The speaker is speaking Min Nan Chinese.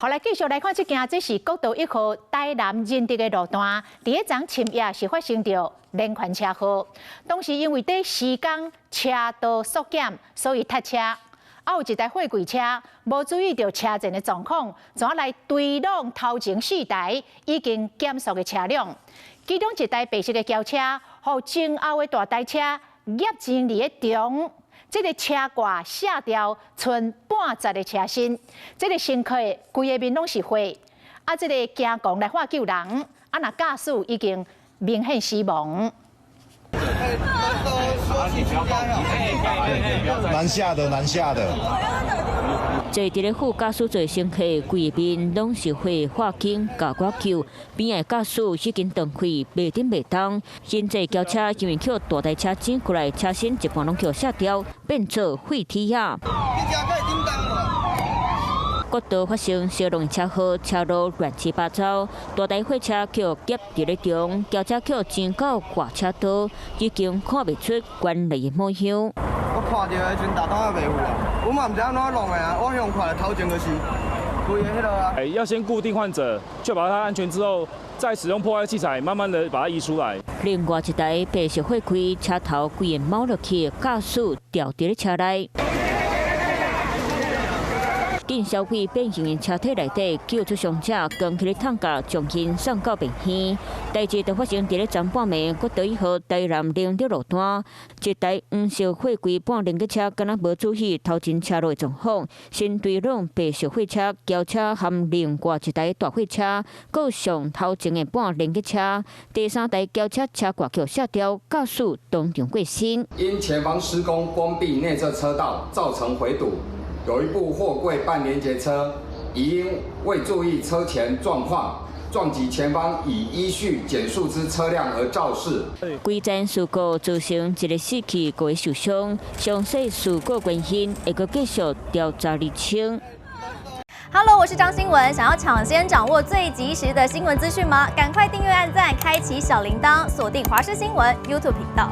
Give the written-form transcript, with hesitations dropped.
好來，繼續來看這件，這是國道1號台南仁德的路段，佇咧昨深夜是發生著連環車禍。當時因為佇施工車道縮減，所以塞車。啊，有一台貨櫃車無注意著車前的狀況，怎來追攏頭前四台已經減速的車輛。其中一台白色的轎車，予前後的大台車夾前佇咧中。這个車掛卸掉，賰半截的車身，這个乘客規个面攏是血，啊，這个驚狂來喊救人，啊，若駕駛已經明顯死亡。南下的，南下的。坐佇咧副駕駛座乘客，規面攏是血，喊緊共我救。邊仔的駕駛已經斷氣，袂振袂動。先坐轎車因為予大台車碾過來，車身一半攏予卸掉，變做廢鐵仔。國道發生相同車禍，車路亂七八糟，大台貨車予夾佇咧中，轎車予碾到外車道，已經看袂出原來的模樣。我看著的時陣，大燈也袂有啊，我嘛毋知按怎弄的啊，我向看頭前就是規个彼落啊。要先固定患者，確保他安全之後，再使用破壞器材，慢慢的把它移出來。另外一台白色貨櫃車頭規个貓落去，駕駛掉佇咧車內。緊銷毀變形的車體內底救出傷者，扛起咧擔架將𪜶送到病院。代誌就發生佇咧昨半暝，國道1號台南仁德路段，一台黃色貨櫃半連結車，敢若無注意頭前車路的狀況，先追攏白色貨車、轎車含另外一台大貨車，閣上頭前的半連結車，第三台轎車車掛予卸掉，駕駛當場過身。因前方施工封閉內側車道，造成回堵。有一部貨櫃半連結車，疑因未注意車前狀況，撞擊前方已依序減速之車輛而肇事。規場事故造成一個死去，五個受傷，詳細事故原因會閣繼續調查釐清。 Hello，我是張新聞，想要搶先掌握最及時的新聞資訊嗎？趕快訂閱、按讚、開啟小鈴鐺，鎖定華視新聞 YouTube 頻道。